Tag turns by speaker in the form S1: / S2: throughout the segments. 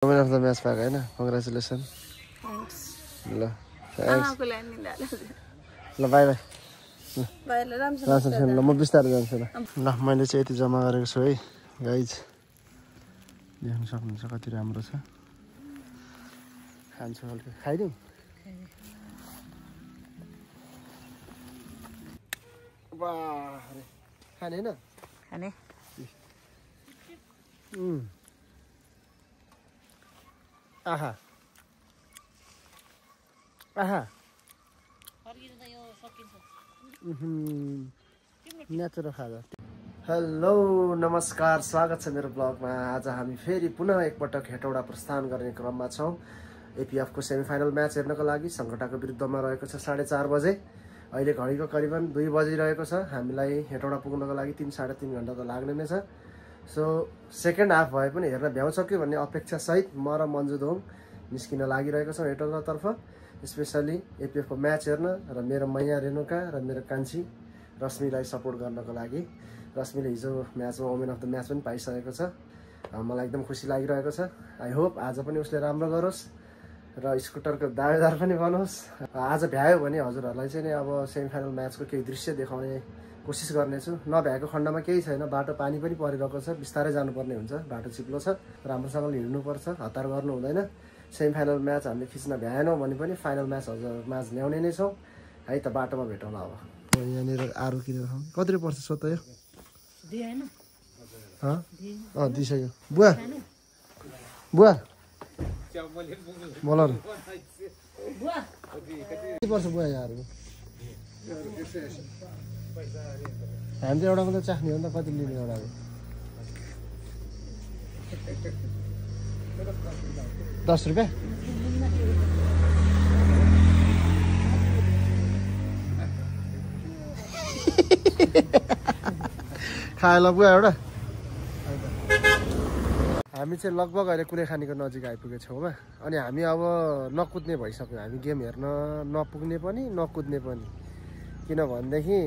S1: women of the match पाएको हैन congratulation ल ल बाई बाई ल म बिस्तारै जान्छु ल मैले चाहिँ यति जम्मा गरेको छु है गाइज देख्न सक्नुहुन्छ कति राम्रो छ खान्छु हल्का खाइदिउँ खाने होइन
S2: खाने
S1: आहा आहा नेचुरल खाजा हेलो नमस्कार स्वागत छ मेरो ब्लगमा आज हामी फेरि पुनः एकपटक हेटौडा प्रस्थान गर्ने क्रममा छौँ एपीएफको सेमिफाइनल म्याच हेर्नको लागि सङ्कटाको विरुद्धमा रहेको छ 4:30 बजे अहिले घडीको करिबन 2 बजिरहेको छ हामीलाई हेटौडा पुग्नको लागि 3-3.5 घण्टा त लाग्ने नै छ सो सेकेन्ड हाफ भए पनि हेर्न भ्याउँछ कि भन्ने अपेक्षा सहित म र मन्जु दोङ निस्किन लागिरहेको छौँ हेटौडातर्फ स्पेसली एपीएफको म्याच हेर्न र मेरो मैया रेणुका र मेरो कान्छी रश्मिलाई सपोर्ट गर्नको लागि रश्मिले हिजो म्याचमा वुमेन अफ द म्याच पनि पाइसकेको छ मलाई एकदम खुसी लागिरहेको छ आई होप आज पनि उसले राम्रो गरोस् र स्कुटरको दावेदार पनि बनोस् आज भ्यायो भने हजुरहरूलाई चाहिँ नि अब सेमिफाइनल म्याचको केही दृश्य देखाउने कोसिस गर्नेछु नभ्याएको खण्डमा केही छैन बाटो पानी पनि परिरहेको छ बिस्तारै जानुपर्ने हुन्छ बाटो चिप्लो छ राम्रोसँगले हिँड्नुपर्छ हतार गर्नु हुँदैन सेमिफाइनल म्याच हामीले खिच्न भ्याएनौँ भने पनि फाइनल म्याच हजुरमाझ ल्याउने नै छौँ है त बाटोमा भेटौँला अब यहाँनिर आरू किनेर खाउँ कति पर्छ सोध यो दिइसक्यो बुवा बुवा बोल कति पर्छ बुवा यहाँ हामी त एउटाको त चाख्ने हो नि त कति लिने एउटाको 10 रुपियाँ खायो ल बुवा एउटा हामी चाहिँ लगभग अहिले कुलेखानीको नजिक आइपुगेको छौँ अनि हामी अब नकुद्ने भइसक्यो हामी गेम हेर्न नपुग्ने पनि नकुद्ने पनि किनभनेदेखि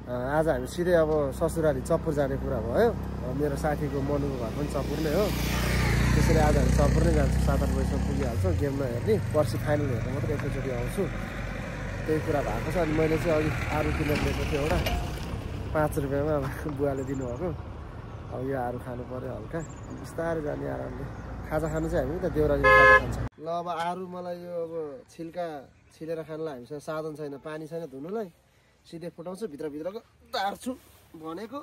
S1: आज हामी सिधै अब ससुराली चपुर जाने कुरा भयो मेरो साथीको मनुको घर पनि चपुर नै हो त्यसैले आज हामी चपुर नै जान्छौँ 7-8 बजीसम्म पुगिहाल्छौँ गेम नहेर्ने पर्सि फाइनल हेर्न मात्रै एकैचोटि आउँछु त्यही कुरा भएको छ अनि मैले चाहिँ अघि आरू किनेर लिएको थिएँ एउटा 5 रुपियाँमा बुवाले दिनुभएको अब यो आरू खानु पऱ्यो हल्का बिस्तारै जाने आरामले खाजा खानु चाहिँ हामी त देउराली खाजा खान्छौँ ल अब आरू मलाई यो अब छिल्का छिलेर खानलाई हामीसँग साधन छैन पानी छैन धुनुलाई सिधै फुटाउँछु भित्रभित्रको तार्छु भनेको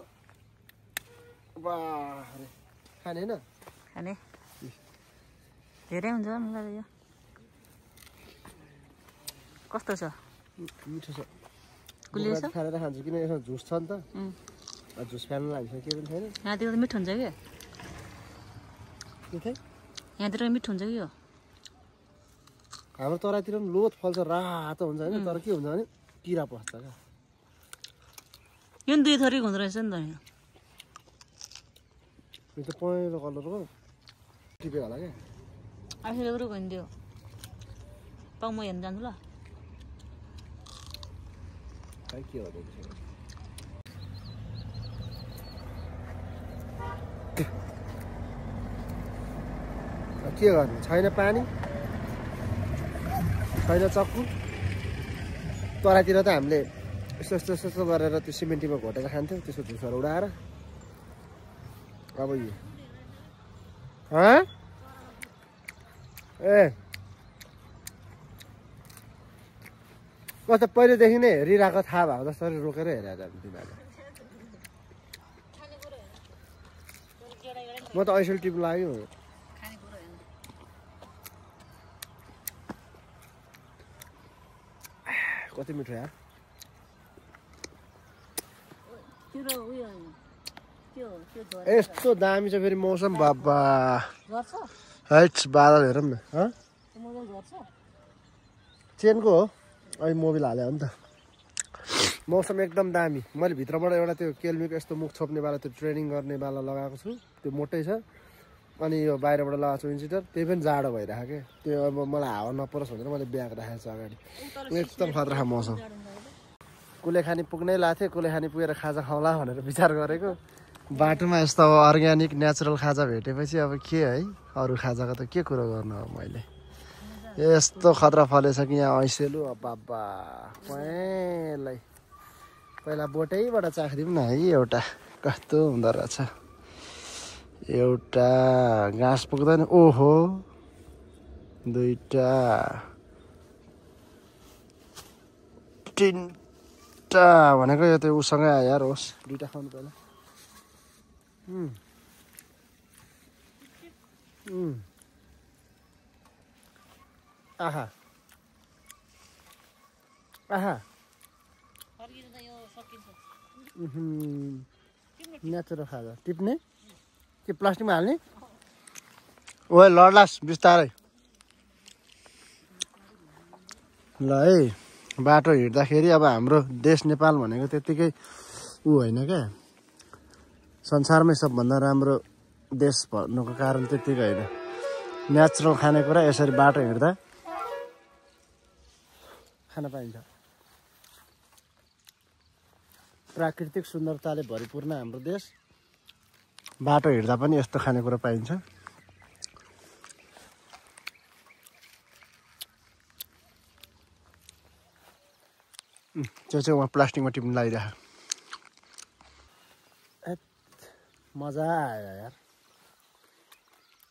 S1: बारे खाने होइन
S2: खाने धेरै हुन्छ मलाई यो कस्तो छ
S1: मिठो छ
S2: गुलियो छ
S1: खाएर खान्छु किन यसमा झुस छ नि त झुस फाल्नु हामीसँग के पनि छैन
S2: यहाँतिर त मिठो हुन्छ कि यहाँतिर मिठो हुन्छ कि यो
S1: हाम्रो तराईतिर पनि लोथ फल्छ रातो हुन्छ होइन तर के हुन्छ भने किरा पस्छ क्या
S2: यो पनि 2 थरीको हुँदो रहेछ नि त
S1: यो त पहेँलो कलरको टिप्यो होला क्या
S2: आफूले कुरो भनिदियो पाउ म हेर्नु जान्छु ल
S1: के हो के गर्नु छैन पानी छैन चक्कु तराईतिर त हामीले यस्तो गरेर त्यो सिमेन्टीमा घोटेर खान्थ्यौँ त्यसको झुसहरू उडाएर अब यो ए कस्तो पहिलेदेखि नै हेरिरहेको थाहा भएको जस्तो रोकेर हेरेर तिमीहरूले म त ऐसेल टिप लाग्यो कति मिठो यार यस्तो दामी छ फेरि मौसम बाबा हैट बादल हेरौँ न चेनको हो अहिले मोबिल हाल्यो हो नि त मौसम एकदम दामी मैले भित्रबाट एउटा त्यो केल्मीको यस्तो मुख छोप्नेवाला त्यो ट्रेनिङ गर्नेवाला लगाएको छु त्यो मोटै छ अनि यो बाहिरबाट लगाएको छु इन्सिटर त्यही पनि जाडो भइरहेको क्या त्यो अब मलाई हावा नपरोस् भनेर मैले ब्याग राखेको छु अगाडि एकदम खतरा मौसम कुलेखानी पुग्नै लाग्थ्यो कुलेखानी पुगेर खाजा खाउँला भनेर विचार गरेको बाटोमा यस्तो अब अर्ग्यानिक नेचुरल खाजा भेटेपछि अब के है अरू खाजाको त के कुरो गर्नु अब मैले यस्तो खतरा फलेछ कि यहाँ ऐसेलु बाबा पहिला पहिला बोटैबाट चाखिदिउँ न है एउटा कस्तो हुँदो रहेछ एउटा घाँस पुग्दैन ओहो दुईटा तिनटा भनेको यो त उसँगै आयो यार होस् दुईटा खाउनु पहिला आहा आहा नेचुरल खाजा टिप्ने के प्लास्टिकमा हाल्ने ओ लड्लास बिस्तारै ल है बाटो हिँड्दाखेरि अब हाम्रो देश नेपाल भनेको त्यत्तिकै ऊ होइन क्या संसारमै सबभन्दा राम्रो देश भन्नुको कारण त्यत्तिकै होइन नेचुरल खानेकुरा यसरी बाटो हिँड्दा खान पाइन्छ प्राकृतिक सुन्दरताले भरिपूर्ण हाम्रो देश बाटो हिँड्दा पनि यस्तो खानेकुरा पाइन्छ त्यो चाहिँ उहाँ प्लास्टिकमा टिप्नु लागिरह मजा आयो यार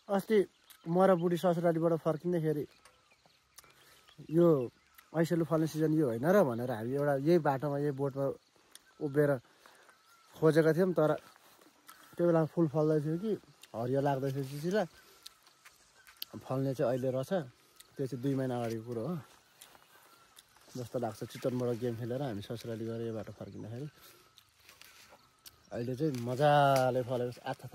S1: अस्ति म र बुढी ससुरालीबाट फर्किँदाखेरि यो ऐसेलु फल्ने सिजन यो होइन र भनेर हामी एउटा यही बाटोमा यही बोटमा उभिएर खोजेका थियौँ तर त्यो बेला फुल फल्दै थियो कि हरियो लाग्दै थियो चिचिला फल्ने चाहिँ अहिले रहेछ त्यो चाहिँ 2 महिना अगाडिको कुरो हो जस्तो लाग्छ चितवनबाट गेम खेलेर हामी ससुराली गएर यो बाटो फर्किँदाखेरि अहिले चाहिँ मजाले फलेको छ आथा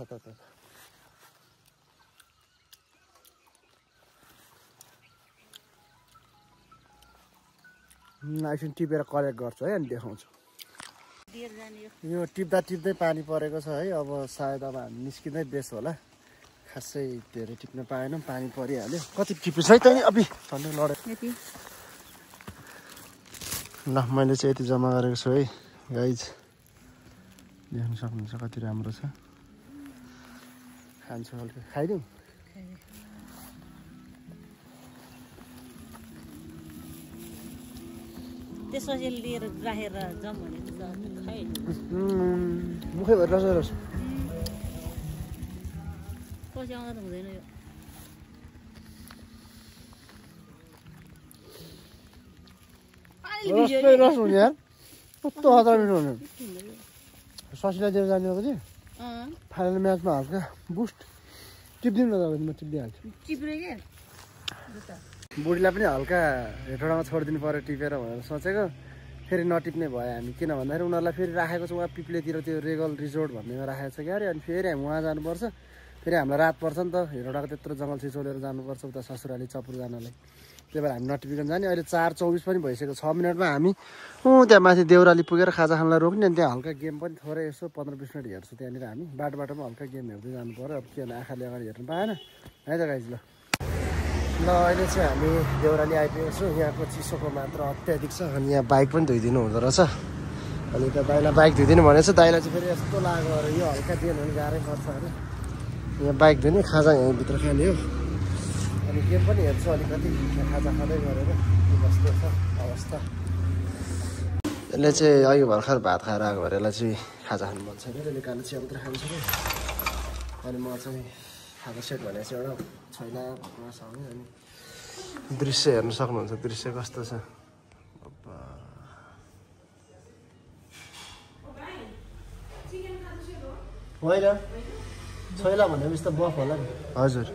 S1: एकछिन टिपेर कलेक्ट गर्छु है अनि देखाउँछु यो टिप्दै पानी परेको छ है अब सायद अब हामी निस्किँदै बेस होला खासै धेरै टिप्न पाएनौँ पानी परिहाल्यो कति टिपेछ है त नि अबि भन्नु लड्यो ल मैले चाहिँ यति जम्मा गरेको छु है गाइज देख्न सक्नुहुन्छ कति राम्रो छ खान्छु हल्का खाइदिउँ
S2: त्यसपछि लिएर राखेर जाउँ भनेको खाइ
S1: मुखै भएर रस
S2: पछि आउँदा त हुँदैन यो
S1: रस हुने यार कस्तो हतार मिठो हुने ससिला दिएर जाने हो कि फाइनल म्याचमा हल्का बुस्ट टिप्दिउँ न त म टिप्दिहाल्छु बुढीलाई पनि हल्का हेटौडामा छोडिदिनु पऱ्यो टिपेर भनेर सोचेको फेरि नटिप्ने भयो हामी किन भन्दाखेरि उनीहरूलाई फेरि राखेको छ उहाँ पिप्लेतिर त्यो रेगल रिजोर्ट भन्नेमा राखेको छ क्या अरे अनि फेरि हामी उहाँ जानुपर्छ फेरि हामीलाई रात पर्छ नि त हेटौडाको त्यत्रो जङ्गल छिचोलेर जानुपर्छ उता ससुराली चपुर जानलाई त्यही भएर हामी नटिपिकन जाने अहिले 4:24 पनि भइसक्यो 6 मिनटमा हामी त्यहाँ माथि देउराली पुगेर खाजा खानलाई रोक्ने अनि त्यहाँ हल्का गेम पनि थोरै यसो 15-20 मिनट हेर्छु त्यहाँनिर हामी बाटोमा हल्का गेम हेर्दै जानु पऱ्यो अब के भने आँखाले अगाडि हेर्नु पाएन है त गाइज ल अहिले चाहिँ हामी देउराली आइपुगेको छौँ यहाँको चिसोको मात्रा अत्याधिक छ अनि यहाँ बाइक पनि धोइदिनु हुँदो रहेछ अनि त्यहाँ दाइलाई बाइक धोइदिनु भनेको छ दाइलाई चाहिँ फेरि यस्तो लाग्यो अरे यो हल्का दिएन भने गाह्रै पर्छ अरे यहाँ बाइक धुने खाजा यहीँभित्र खाने हो अनि गेम पनि हेर्छु अलिकति खाजा खाँदै गरेर कस्तो छ अवस्था यसले चाहिँ अघि भर्खर भात खाएर आएको भएर यसलाई चाहिँ खाजा खानु मन छैन यसले कालो चिया मात्रै खान्छ कि अनि म चाहिँ खाजा सेट भनेको चाहिँ एउटा छैन भर्खरसँगै अनि दृश्य हेर्न सक्नुहुन्छ दृश्य कस्तो छ होइन छैला भनेपछि त बफ होला नि हजुर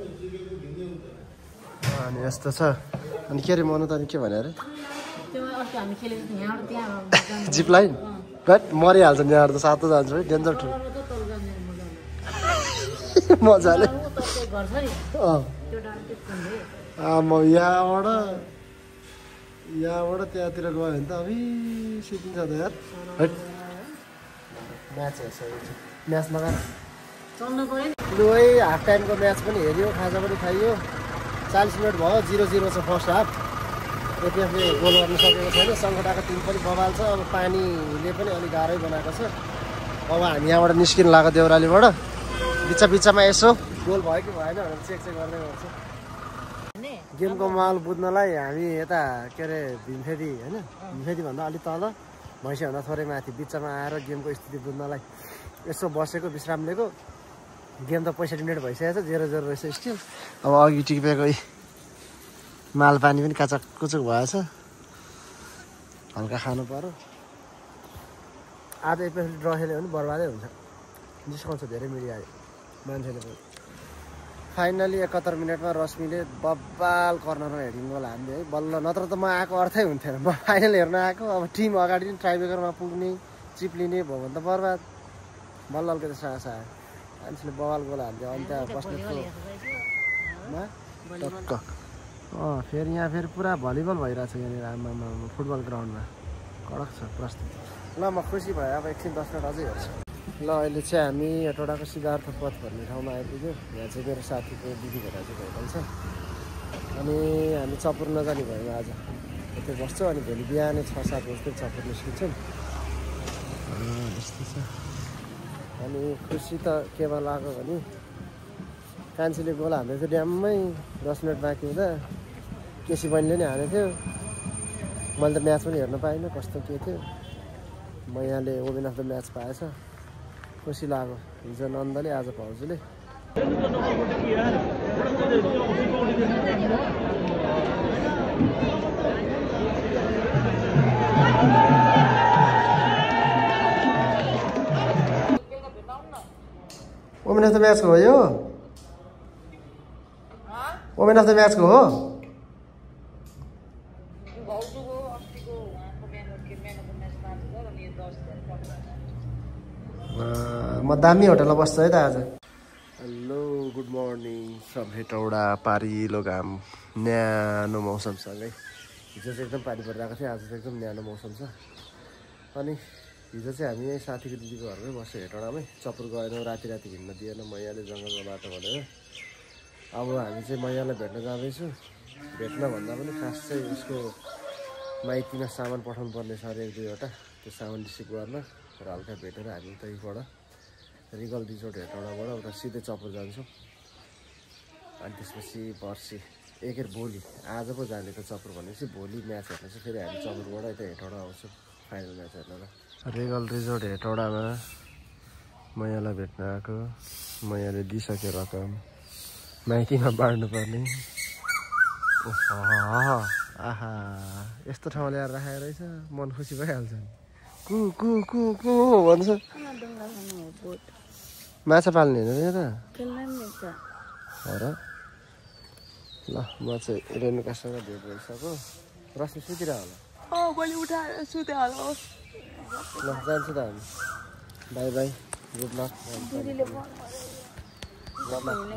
S1: अनि यस्तो छ अनि के अरे मनु त अनि के भन्यो अरे जिप लाइन बट मरिहाल्छ नि यहाँ त सातो जान्छ है डेन्जर ठुलो मजाले म यहाँबाट त्यहाँतिर गयो भने त अबि सिकिन्छ त यार म्याच हेर्छ म्याच लगाएर लु है हाफ टाइमको म्याच पनि हेऱ्यो खाजा पनि खाइयो 40 मिनट भयो 0-0 छ फर्स्ट हाफ एपिएफले गोल गर्न सकेको छैन सङ्कटाको टिम पनि बबाल छ अब पानीले पनि अलिक गाह्रै बनाएको छ अब हामी यहाँबाट निस्किनु लाग्यो देउरालीबाट बिचमा यसो गोल भयो कि भएन भनेर चेक गर्दै गर्छ गेमको माहौल बुझ्नलाई हामी यता के अरे भीमफेदी होइन भीमफेदी भन्दा अलिक तल भैँसीभन्दा थोरै माथि बिचमा आएर गेमको स्थिति बुझ्नलाई यसो बसेको विश्राम लिएको गेम त 65 मिनट भइसकेको छ 0-0 रहेछ स्टिल अब अघि टिपेको माल पानी पनि काचक कुचुक भएछ हल्का खानु पर्यो आज एकपछि ड्र खेल्यो भने बर्बादै हुन्छ जिस्काउँछ धेरै मिडिया मान्छेले पनि फाइनली 71 मिनटमा रश्मिले बब्बाल कर्नरमा हेडिङ गोल हान्दियो है बल्ल नत्र त म आएको अर्थै हुन्थेन म फाइनल हेर्न आएको अब टिम अगाडि नै ट्राइब्रेकरमा पुग्ने चिप्लिने भयो भने त बर्बाद बल्ल अलिकति साहस आयो मान्छेले बवाल गोल हान्थ्यो अनि त्यहाँ बस्ने फेरि यहाँ फेरि पुरा भलिबल भइरहेछ यहाँनिर आमामा फुटबल ग्राउन्डमा कडक छ प्रस्तुत ल म खुसी भयो अब एकछिन 10 मिनट अझै हेर्छु ल अहिले चाहिँ हामी हेटौडाको सिद्धार्थ पथ भन्ने ठाउँमा आइपुग्यो यहाँ चाहिँ मेरो साथीको दिदी घर चाहिँ भेटल छ अनि हामी चपुर नजाने भयौँ आज यतै बस्छौँ अनि भोलि बिहानै 6-7 बजी चपुर निस्किन्छौँ यस्तो छ अनि खुसी त केमा लाग्यो भने कान्छीले गोल हान्दै थियो ड्याममै 10 मिनट बाँकी हुँदा केसी बहिनीले नै हानेको थियो मैले त म्याच पनि हेर्न पाइनँ कस्तो के थियो म यहाँले वुमेन अफ द म्याच पाएछ खुसी लाग्यो हिजो नन्दले आज भाउजूले वुमेन अफ द म्याचको हो यो वुमेन अफ द म्याचको हो म दामी होटलमा बस्छु है त आज hello good morning from Hetauda पारिलो घाम न्यानो मौसमसँगै हिजो चाहिँ एकदम पानी परिरहेको थियो आज चाहिँ एकदम न्यानो मौसम छ अनि हिजो चाहिँ हामी यहीँ साथीको दिदीको घरमै बस्यो हेटौडामै चपुर गएनौँ राति हिँड्न दिएन मैयाले जङ्गलको बाटो भनेर अब हामी चाहिँ मैयालाई भेट्न जाँदैछु भेट्न भन्दा पनि खास चाहिँ उसको माइतीमा सामान पठाउनु पर्ने छ अरे 1-2वटा त्यो सामान रिसिभ गर्न र हल्का भेटेर हामी त्यहीँबाट रिगल रिजोर्ट हेटौडाबाट उता सिधै चपुर जान्छौँ अनि त्यसपछि पर्सि एकेर भोलि आज पो जाने त चपुर भनेपछि भोलि म्याच हेर्न चाहिँ फेरि हामी चपुरबाट यता हेटौडा आउँछौँ फाइनल म्याच हेर्नलाई रिगल रिजोर्ट हेटौडामा मैयालाई भेट्न आएको मैयाले दिइसक्यो रकम माइतीमा बाँड्नुपर्ने आहा यस्तो ठाउँमा ल्याएर राखेको रहेछ मन खुसी भइहाल्छ नि कु कु कु कु भन्छ माछा पाल्ने होइन त हो र ल म चाहिँ रेणुकासँग भेट भइसक्यो रश्मि सुतिर होला ल जान्छु त हामी बाई बाई गुड लक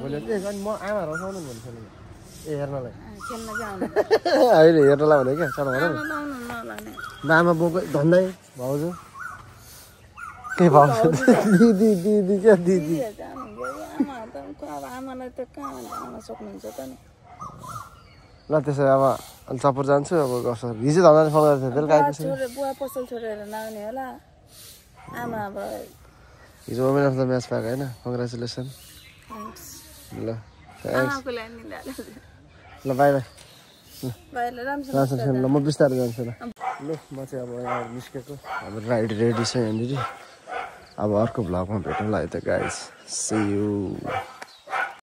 S1: भोलि अनि म आमा रसाउनु भन्छ नि ए हेर्नलाई होइन हेर्नलाई भने क्या चल भन आमा बाउको धन्दै भाउजू के भाउजू दिदी दिदी क्या दिदी ल त्यसो अब चपुर जान्छु अब गर्छु हिजो धन्दाले फोन गरेको थियो बेलुका आइपुग्छ हिजो वुमेन अफ द म्याच पाएको होइन कङ्ग्रेचुलेसन ल ल बाई बाई ल म बिस्तारै जान्छु ल ल म चाहिँ अब यहाँ निस्केको हाम्रो राइड रेडी छ यहाँनिर अब अर्को भ्लगमा भेटौँला है त गाइज सी यू